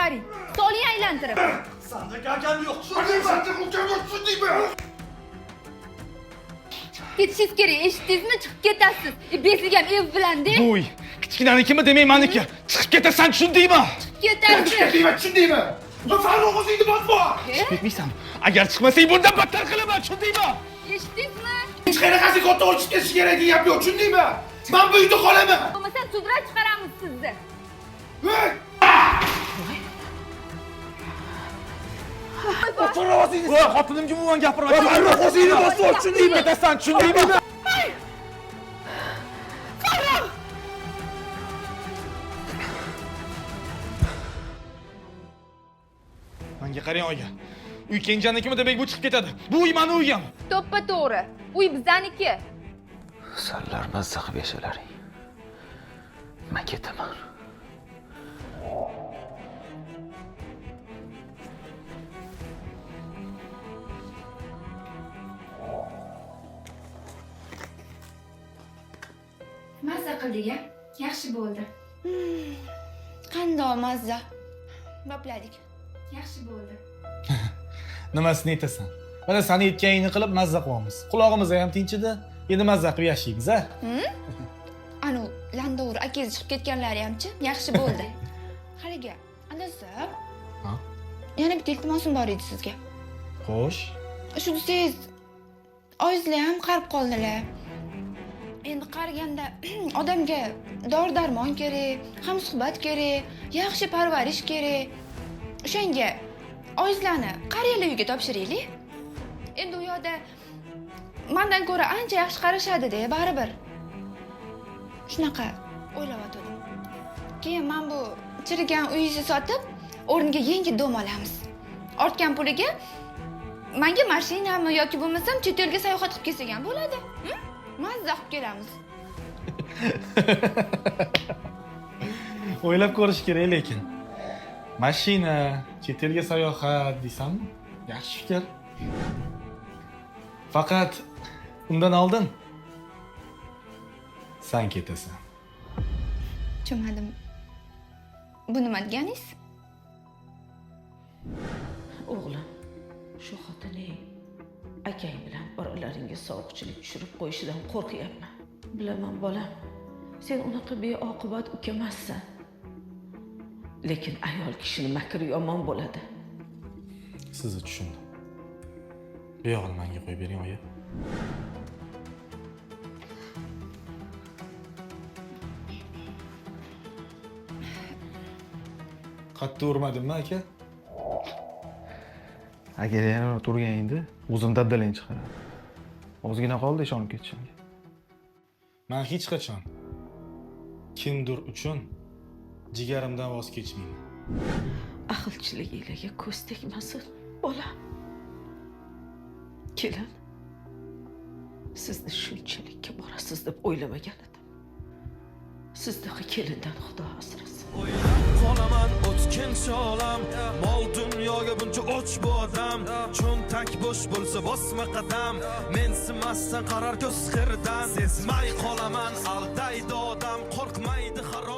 Chiqaring. Soling aylantirib. Sanda akam yo'q, tushundingmi? Sanda ukam yo'q, tushundingmi? Ketishingiz kerak, eshitdingizmi? Chiqib ketasiz. Bezig ham ev bilan-da. Bu uy kichkinanikimi demak maniki. Chiqib ketasan, tushundingmi? Chiqib ketasiz. Ketdingmi, tushundingmi? Farruh o'zingni bosma! Chiqib ketmaysan. Agar chiqmasang bundan battar qilaman, tushundingmi? Eshitdingizmi? Hech qanaqasi katta o'chib ketish kerak degan gap yo'q, tushundingmi? Men bu uyda qolaman. Bo'lmasa sudrab chiqaramiz sizni. Hey! O'chir o'zingni. Voy, xotinimga umuman gapirma. Farruh o'zingni bosma, tushundingmi? Ketasan, tushundingmi? Menga qarang oyi. Uy kenjanikimi demak bu chiqib ketadi. Bu uy mani uyim. To'ppa to'g'ri. Uy bizaniki. Sanlar mazza qilib yashalaring. Men ketaman. Mazza qildik-a? Yaxshi bo'ldi. Qandoq mazza. Bopladik. Yaxshi bo'ldi. Nimasini aytasan? Mana seni aytganingni qilib mazza qilyapmiz. Qulog'imiz ham tinchidi. Endi mazza qilib yashaymiz, a? Anu landovur akangiz chiqib ketganlari hamchi yaxshi bo'ldi. Haligi, adasi. Ha? Yana bitta iltimosim bor edi sizga. Xo'sh. Shu desangiz, oyizlar ham qarib qoldilar. Endi qariganda odamga dori-darmon kerak, hamsuhbat kerak, yaxshi parvarish kerak. O'shanga oyizlarni qariyalar uyiga topshiraylik. Endi u yoqda mandan ko'ra ancha yaxshi qarashadi-da, baribir. Shunaqa o'ylayotgandim. Keyin men bu chirigan uyingizni sotib, o'rniga yangi dom olamiz. Ortgan puliga menga mashinami yoki bo'lmasam chet elga sayohat qilib kelsak ham bo'ladi. Mazza qilib kelamiz. O'ylab ko'rish kerak lekin. Mashina, chet elga sayohat deysanmi? Yaxshi fikr. Faqat undan oldin sen ketasan. Tushunmadim. Bu nima deganingiz? O'g'lim, shu xotining akang bilan oralaringga sovuqchilik tushirib qo'yishidan qo'rqyapman. Bilaman bolam, sen unaqa beoqibat ukamassan. Lekin ayol kishini makri yomon bo'ladi. Sizni tushundim. Bu yog'ini menga qo'yib bering, oyi. Qattiq urmadimmi aka? Agar yana turganingda o'zim dabdalang chiqaradi. Ozgina qoldi ishonib ketishimga. Men hech qachon kimdir uchun jigarimdan voz kechmayman. Ahilchiliginglarga ko'z tegmasin, bolam. Kelin, sizni shunchalikka borasiz deb o'ylamagan edim. Sizdaqa kelindan Xudo asrasin. O'ylab qolaman o'tkinchi olam, mol dunyoga buncha och bu odam. Cho'ntak bo'sh bo'lsa bosma qadam, mensimasdan qarar ko'z xirdan. Sezmay qolaman aldaydi odam, qo'rqmaydi harom.